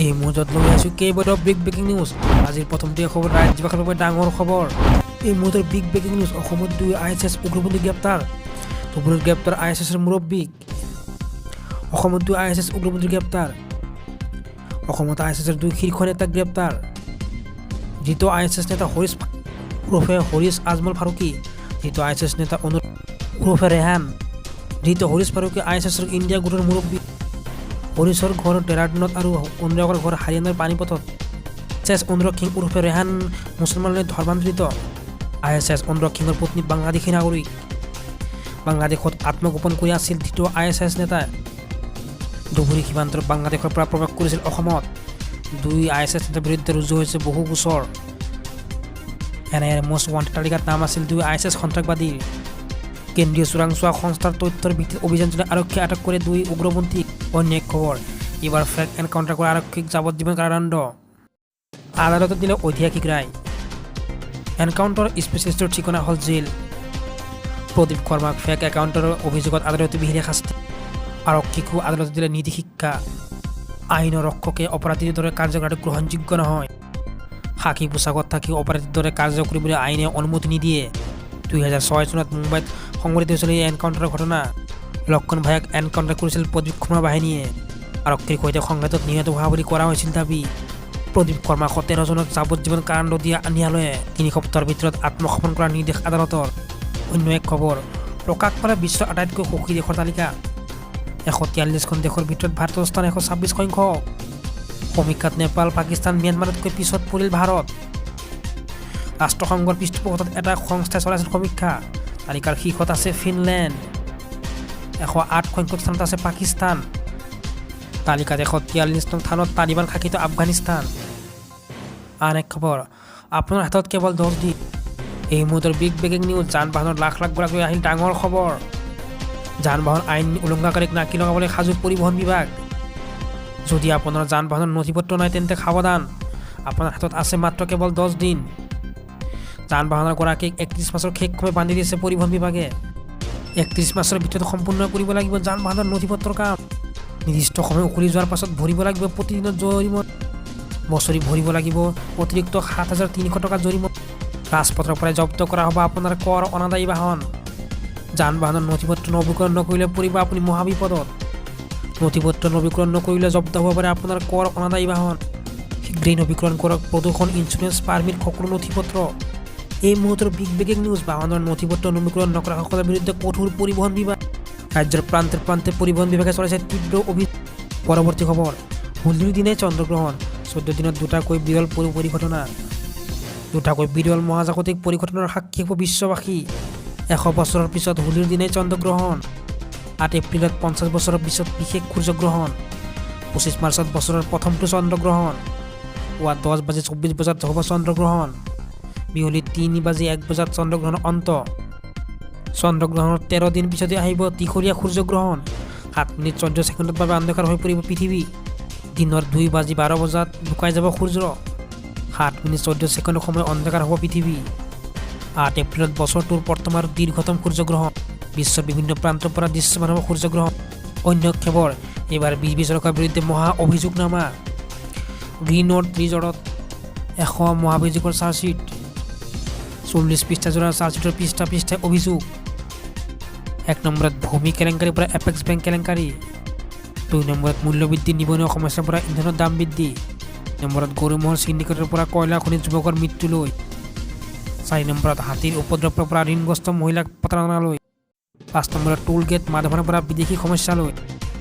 এই মুহূৰ্তত লৈ আহিছোঁ কেইবাটাও বিগ ব্ৰেকিং নিউজ। আজিৰ প্ৰথমটোৱে খবৰ ৰাজ্যবাসীৰ বাবে ডাঙৰ খবৰ। এই মুহূৰ্তৰ বিগ ব্ৰেকিং নিউজ, অসমত দুই আইএছএছ উগ্ৰপন্থী গ্ৰেপ্তাৰ। ধুবুৰীত গ্ৰেপ্তাৰ আইএছএছৰ মুৰব্বীক। অসমত দুই আইএছএছ উগ্ৰপন্থী গ্ৰেপ্তাৰ। অসমত আইএছএছৰ দুই শীৰ্ষ নেতাক গ্ৰেপ্তাৰ। ধৃত আইএছএছ নেতা হৰিশ ওৰফে হৰিশ আজমল ফাৰুকী, ধৃত আইএছএছ নেতা অনু ওৰফে ৰেহান। ধৃত হৰিশ ফাৰুকী আইএছএছৰ ইণ্ডিয়া গোটৰ মুৰব্বী। হৰিশৰ ঘৰ ডেৰাডুনত আৰু অনুৰাগৰ ঘৰ হাৰিয়ানাৰ পানীপথত। এছ অনুৰাগ সিং ওৰফে ৰেহান মুছলমানলৈ ধৰ্মান্তৰিত। আইএছএছ অনুৰাগ সিঙৰ পত্নী বাংলাদেশী নাগৰিক। বাংলাদেশত আত্মগোপন কৰি আছিল ধৃত আইএছএছ নেতাই। ধুবুৰী সীমান্তৰ বাংলাদেশৰ পৰা প্ৰৱেশ কৰিছিল অসমত। দুই আইএছএছ নেতাৰ বিৰুদ্ধে ৰুজু হৈছে বহু গোচৰ। এনআইএৰ মষ্ট ৱান্টেড তালিকাত নাম আছিল দুই আইএছএছ সন্ত্ৰাসবাদীৰ। কেন্দ্ৰীয় চোৰাংচোৱা সংস্থাৰ তথ্যৰ ভিত্তিত অভিযান চলাই আৰক্ষীয়ে আটক কৰে দুই উগ্ৰপন্থীক। অন্য এক খবৰ, এইবাৰ ফেক এনকাউণ্টাৰ কৰা আৰক্ষীক যাৱজ্জীৱন কাৰাদণ্ড। আদালতে দিলে ঐতিহাসিক ৰায়। এনকাউণ্টাৰ স্পেচিয়েলিষ্টৰ ঠিকনা হ'ল জেল। প্ৰদীপ শৰ্মাক ফেক এনকাউণ্টাৰৰ অভিযোগত আদালতে বিহিলে শাস্তি। আৰক্ষীকো আদালতে দিলে নীতি শিক্ষা। আইনৰ ৰক্ষকে অপৰাধীৰ দৰে কাৰ্য কৰাটো গ্ৰহণযোগ্য নহয়। খাকী পোছাকত থাকি অপৰাধীৰ দৰে কাৰ্য কৰিবলৈ আইনে অনুমতি নিদিয়ে। 2006 চনত মুম্বাইত সংঘটিত হৈছিল এই এনকাউণ্টাৰৰ ঘটনা। লক্ষণ ভায়াক এনকাউণ্টাৰ কৰিছিল প্ৰদীপ শৰ্মা বাহিনীয়ে। আৰক্ষীৰ সৈতে সংঘাতত নিহত হোৱা বুলি কৰা হৈছিল দাবী। প্ৰদীপ শৰ্মাসহ 13জনক যাৱজ্জীৱন কাৰাদণ্ড দিয়া ন্যায়ালয়ে 3 সপ্তাহৰ ভিতৰত আত্মসমৰ্পণ কৰাৰ নিৰ্দেশ আদালতৰ। অন্য এক খবৰ, প্ৰকাশ পালে বিশ্বৰ আটাইতকৈ সুখী দেশৰ তালিকা। 143খন দেশৰ ভিতৰত ভাৰতৰ স্থান 126 সংখ্যক। সমীক্ষাত নেপাল, পাকিস্তান, ম্যানমাৰতকৈ পিছত পৰিল ভাৰত। ৰাষ্ট্ৰসংঘৰ পৃষ্ঠপোষকতাত এটা সংস্থাই চলাইছিল সমীক্ষা। তালিকাৰ শীৰ্ষত আছে ফিনলেণ্ড। 108 সংখ্যক স্থানত আছে পাকিস্তান। তালিকাত 143 নং স্থানত তালিবান শাসিত আফগানিস্তান। আন এক খবৰ, আপোনাৰ হাতত কেৱল 10 দিন। এই মুহূৰ্তৰ বিগ ব্ৰেকিং নিউজ, যান বাহনৰ লাখ লাখ গৰাকী আহিল ডাঙৰ খবৰ। যান বাহন আইন উলংঘাকাৰীক নাকি লগাবলৈ সাজু পৰিবহণ বিভাগ। যদি আপোনাৰ যান বাহনৰ নথি পত্ৰ নাই, তেন্তে সাৱধান। আপোনাৰ হাতত আছে মাত্ৰ কেৱল 10 দিন। যান বাহনৰ গৰাকীক 31 মাৰ্চৰ শেষ সময় বান্ধি দিছে পৰিবহণ বিভাগে। 31 মাৰ্চৰ ভিতৰত সম্পূৰ্ণ কৰিব লাগিব যান বাহনৰ নথি পত্ৰৰ কাম। নিৰ্দিষ্ট সময় উকলি যোৱাৰ পাছত ভৰিব লাগিব প্ৰতিদিনত জৰিমনা। বছৰি ভৰিব লাগিব অতিৰিক্ত 7300 টকা জৰিমনা। ৰাজপথৰ পৰাই জব্দ কৰা হ'ব আপোনাৰ কৰ অনাদায়ী বাহন। যান বাহনৰ নথি পত্ৰ নৱীকৰণ নকৰিলে পৰিব আপুনি মহাবিপদত। নথি পত্ৰ নৱীকৰণ নকৰিলে জব্দ হ'ব পাৰে আপোনাৰ কৰ অনাদায়ী বাহন। শীঘ্ৰেই নৱীকৰণ কৰক প্ৰদূষণ, ইঞ্চুৰেঞ্চ, পাৰ্মিট, সকলো নথি পত্ৰ। এই মুহূৰ্তৰ বিগ ব্ৰেকিং নিউজ, বাহনৰ নথি পত্ৰ নৱীকৰণ নকৰাসকলৰ বিৰুদ্ধে কঠোৰ পৰিবহণ বিভাগ। ৰাজ্যৰ প্ৰান্তে প্ৰান্তে পৰিবহণ বিভাগে চলাইছে তীব্ৰ অভিযান। পৰৱৰ্তী খবৰ, হোলীৰ দিনাই চন্দ্ৰগ্ৰহণ। 14 দিনত দুটাকৈ বিৰল পৰিঘটনা। দুটাকৈ বিৰল মহাজাগতিক পৰিঘটনাৰ সাক্ষী হ'ব বিশ্ববাসী। 100 বছৰৰ পিছত হোলীৰ দিনাই চন্দ্ৰগ্ৰহণ। 8 এপ্ৰিলত 50 বছৰৰ পিছত বিশেষ সূৰ্যগ্ৰহণ। 25 মাৰ্চত বছৰৰ প্ৰথমটো চন্দ্ৰগ্ৰহণ। পুৱা 10 বাজি 24 বজাত হ'ব চন্দ্ৰগ্ৰহণ। বিয়লি 3 বাজি 1 বজাত চন্দ্ৰগ্ৰহণৰ অন্ত। চন্দ্ৰগ্ৰহণৰ 13 দিন পিছতে আহিব দীঘলীয়া সূৰ্যগ্ৰহণ। 7 মিনিট 14 ছেকেণ্ডৰ বাবে অন্ধকাৰ হৈ পৰিব পৃথিৱী। দিনৰ 2 বাজি 12 বজাত লুকাই যাব সূৰ্য। 7 মিনিট 14 ছেকেণ্ডৰ সময় অন্ধকাৰ হ'ব পৃথিৱী। 8 এপ্ৰিলত বছৰটোৰ প্ৰথম আৰু দীৰ্ঘতম সূৰ্যগ্ৰহণ। বিশ্বৰ বিভিন্ন প্ৰান্তৰ পৰা দৃশ্যমান হ'ব সূৰ্যগ্ৰহণ। অন্য খবৰ, এইবাৰ বিজেপি চৰকাৰৰ বিৰুদ্ধে মহা অভিযোগনামা। গ্ৰীণ ৱৰ্ল্ড ৰিজৰ্টত 100 মহাঅভিযোগৰ চাৰ্জশ্বীট। 40 পৃষ্ঠাজোৰা চাৰ্জশ্বীটৰ পৃষ্ঠা পৃষ্ঠাই অভিযোগ। 1 নম্বৰত ভূমি কেলেংকাৰীৰ পৰা এপেক্স বেংক কেলেংকাৰী। 2 নম্বৰত মূল্যবৃদ্ধি, নিবনুৱা সমস্যাৰ পৰা ইন্ধনৰ দাম বৃদ্ধি। নম্বৰত গৰু ম'হৰ চিণ্ডিকেটৰ পৰা কয়লা খনিত যুৱকৰ মৃত্যুলৈ। 4 নম্বৰত হাতীৰ উপদ্ৰৱৰ পৰা ঋণগ্ৰস্ত মহিলাক প্ৰতাৰণালৈ। 5 নম্বৰত টোল গেট মাধৱনৰ পৰা বিদেশী সমস্যালৈ।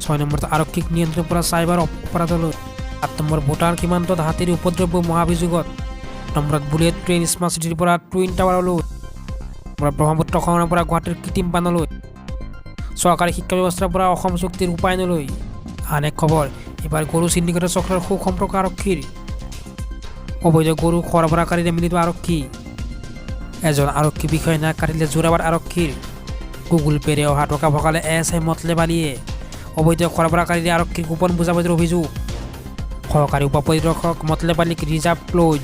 6 নম্বৰত আৰক্ষীক নিয়ন্ত্ৰণৰ পৰা চাইবাৰ অপৰাধলৈ। 7 নম্বৰ ভূটান সীমান্তত হাতীৰ উপদ্ৰৱ মহাঅভিযোগত। নম্বৰত বুলেট ট্ৰেইন স্মাৰ্ট চিটিৰ পৰা টুইন টাৱাৰলৈ। নম্বৰত ব্ৰহ্মপুত্ৰ খননৰ পৰা গুৱাহাটীৰ কৃত্ৰিম বানলৈ। চৰকাৰী শিক্ষা ব্যৱস্থাৰ পৰা অসম চুক্তিৰ ৰূপায়ণলৈ। আন এক খবৰ, এইবাৰ গৰু চিণ্ডিকেটৰ চক্ৰৰ সুসম্পৰ্ক আৰক্ষীৰ। অবৈধ গৰু সৰবৰাহকাৰীৰে মিলিত আৰক্ষী। এজন আৰক্ষী বিষয়াই নাক কাটিলে যোৰাবাট আৰক্ষীৰ। গুগল পে'ৰে অহা টকা ভগালে এছ I Matlab আলীয়ে। অবৈধ সৰবৰাহকাৰীৰে আৰক্ষীৰ গোপন বুজাবুজিৰ অভিযোগ। সহকাৰী উপ পৰিদৰ্শক মতলেব আলীক ৰিজাৰ্ভ ক্লজ।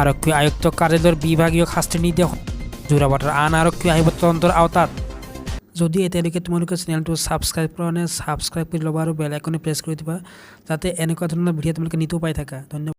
আৰক্ষী আয়ুক্ত কাৰ্যালয়ৰ বিভাগীয় শাস্তিৰ নিৰ্দেশ। যোৰাবাটৰ আন আৰক্ষী আহিব তদন্তৰ আওতাত। যদি এতিয়ালৈকে তোমালোকে চেনেলটো ছাবস্ক্ৰাইব কৰা নাই, ছাবস্ক্ৰাইব কৰি ল'বা আৰু বেল আইকনে প্ৰেছ কৰি দিবা, যাতে এনেকুৱা ধৰণৰ ভিডিঅ' তোমালোকে নিতৌ পাই থাকা। ধন্যবাদ।